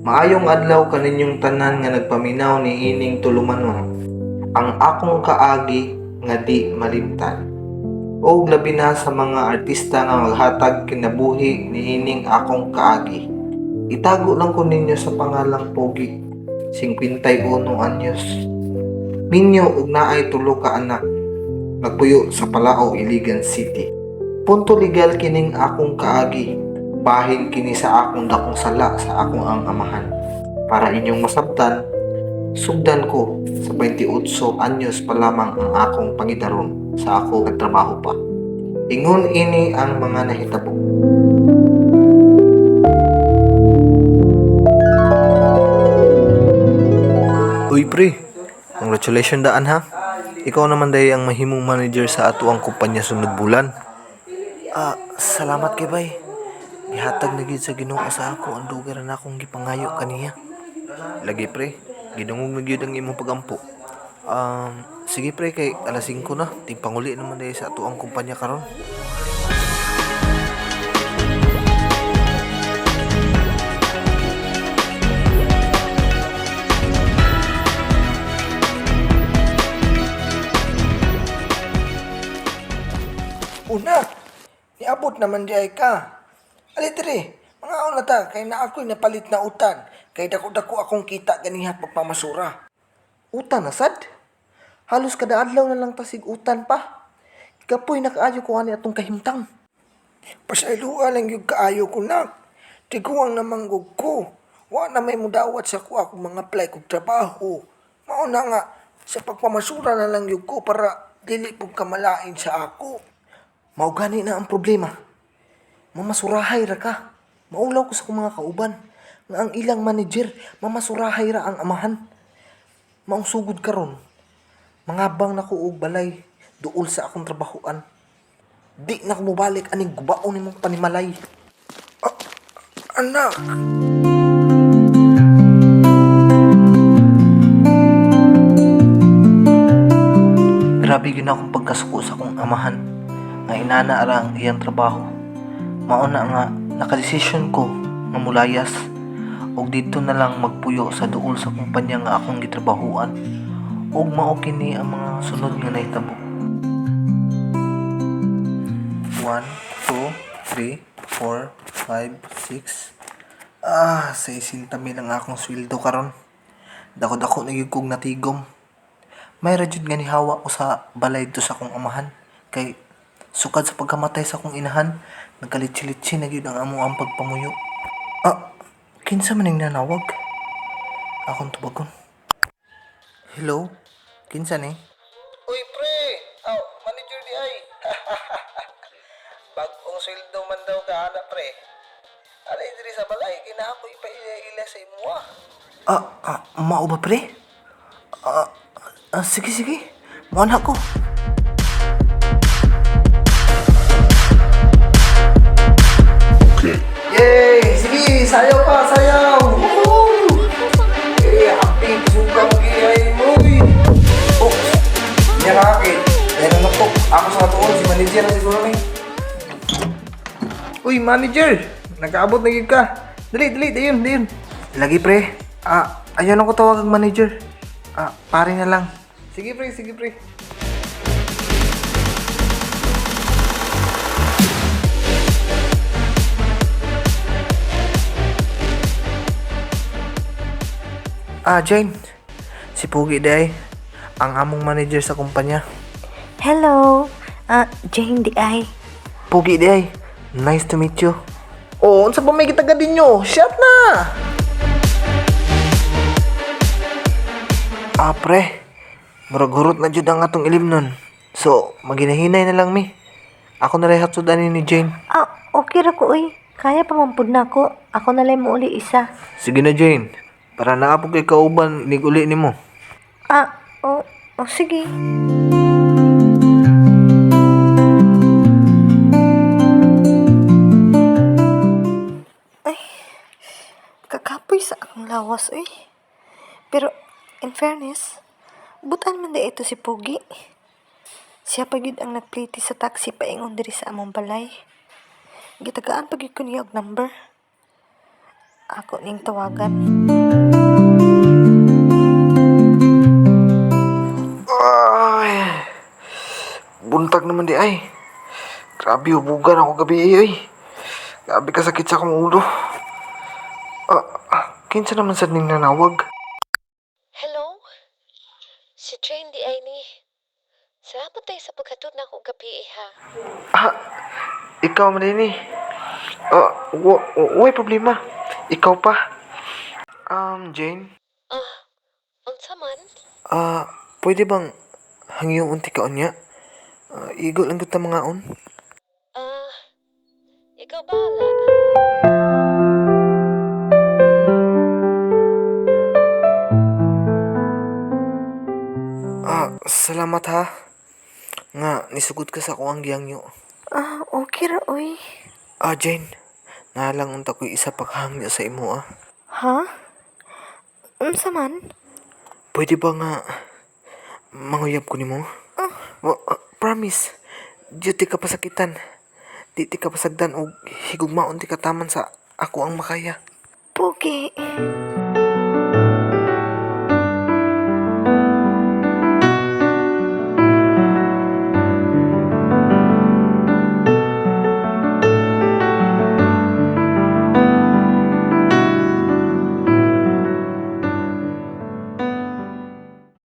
Maayong adlaw kaninyong tanan nga nagpaminaw niining tulumanon. Ang akong kaagi nga di malimtan. Og labi na sa mga artista nga maghatag kinabuhi niining akong kaagi. Itago lang ko ninyo sa pangalang Pogi, 51 anyos. Minyo og naay tulo ka anak. Nagpuyo sa Palao, Iligan City. Punto legal kining akong kaagi. Bahin kini sa akong dakong sala sa akong ang amahan. Para inyong masabtan, sugdan ko sa 28 anyos pa lamang ang akong pangidaron sa ako nagtrabaho pa. Ingon ini ang mga nahitabo. Uy pre, congratulations daan ha. Ikaw naman dahil ang mahimong manager sa ato ang kumpanya sunod bulan. Ah, salamat kay bay. Gihatag na gyud sa Ginoo sa ako ang dugay ra na akong gipangayo kaniya. Lagi pre, gidungog na gyud ang imong pagampo. Sige pre kay alas 5 na, tigpanguli naman dahil sa ato ang kumpanya karon. Una, niabot naman di ay ka. Ali diri, mga na ta, kay na ako'y napalit na utan. Kay dako-dako akong kita ganiha pagpamasura. Utan na sad? Halos kada adlaw na lang tasig utan pa. Kapoy na kaayo ko ani atong kahimtang. Pasayloa lang yung kaayo ko na. Tiguang namanggog ko. Wa na may mudawat sa kuha akong mga apply kog trabaho. Mao na nga, sa pagpamasura na lang yung ko para dili pong kamalain sa ako. Mao gani na ang problema. Mamasurahay ra ka. Maulaw ko sa akong mga kauban nga ang ilang manager mamasurahay ra ang amahan. Maong sugod karon. Mangabang na ko og balay duol sa akong trabahoan. Di na ko mobalik aning gubaon nimong panimalay. Anak, Grabe gyud na akong pagkasuko sa akong amahan nga inana ra ang iyang trabaho. Mao na nga nakadesisyon ko nga mulayas og didto na lang magpuyo sa duol sa kumpanya nga akong gitrabahuan. Ug mao kini ang mga sunod nga nahitabo. 1, 2, 3, 4, 5, 6. Ah, 60 mil ang akong sweldo karon. Dako-dako na gyud kog natigom. May ra jud nga nihawa ko sa balay dito sa akong amahan kay sukad sa pagkamatay sa akong inahan nagkalitsi-litsi na gyud ang amo ang pagpamuyo. Ah, kinsa man ning nanawag? Akong tubagon. Hello? Kinsa ni? Uy pre, aw manager di ay. Bagong sweldo man daw ka ana pre. Alay diri sa balay kina ako ipaila-ila sa imuha. Ah, ah, mao ba pre? Ah, ah, sige, sige. Mao na ko. Yay! Sige, sayaw pa, sayaw! Woohoo! Eh, happy, suka mo giyay mo, eh. Oh, niya kakakit. Meron na po. Ako sa katuon, si manager na siguro ni. Uy, manager! Nakaabot na gyud ka. Dali, dali, dayon, dayon. Lagi, pre. Ah, ayaw na ko tawag ang manager. Ah, pare na lang. Sige, pre, sige, pre. Ah, Jane. Si Pugi day. Ang among manager sa kumpanya. Hello, Jane di ay. Pugi day. Nice to meet you. Oh, unsa pa may gitaga ninyo? Shut na! Ah, pre. Murag hurot na jud ang atong ilim nun. So, maginahinay na lang mi. Ako na rin hatod ani ni Jane. Ah, okay ra ko uy. Kaya pa man pud nako. Ako na lang mo uli isa. Sige na, Jane. Para naa po kay kauban nig uli nimo. Ah, oh, oh sige. Ay, kakapoy sa akong lawas uy. Pero, in fairness, butan man di ito si Pogi. Siya pa gyud ang nagpliti sa taxi paingon diri sa among balay. Gitagaan pa gyud ko niya og number. Ako ning tawagan. Ay, buntag naman di ay. Grabe, hubugan ako gabi eh, ay. Grabe kasakit sa akong ulo. Ah, kinsa naman sad ning nanawag? Hello? Si Train di ay ni. Salamat tayo sa paghatod na akong gabi eh, ha. Ah, ikaw man din eh. Ah, way problema. Ikaw pa. Jane? Ah, unsa man? Ah, pwede bang hangyo unti ka unya? Ah, igo lang gud ta mga on. Ah, ikaw bahala. Ah, salamat ha. Nga, nisugod ka sa akong gihangyo. Ah, okay ra oy. Ah, Jane. Nalang unta ko'y isa pa kahangyo sa imo ah. Ha? Unsa man? Pwede ba nga manguyab ko nimo? Promise. Duty ka pasakitan. Di ti ka pasagdan og higugmaon ti ka taman sa ako ang makaya. Pugi.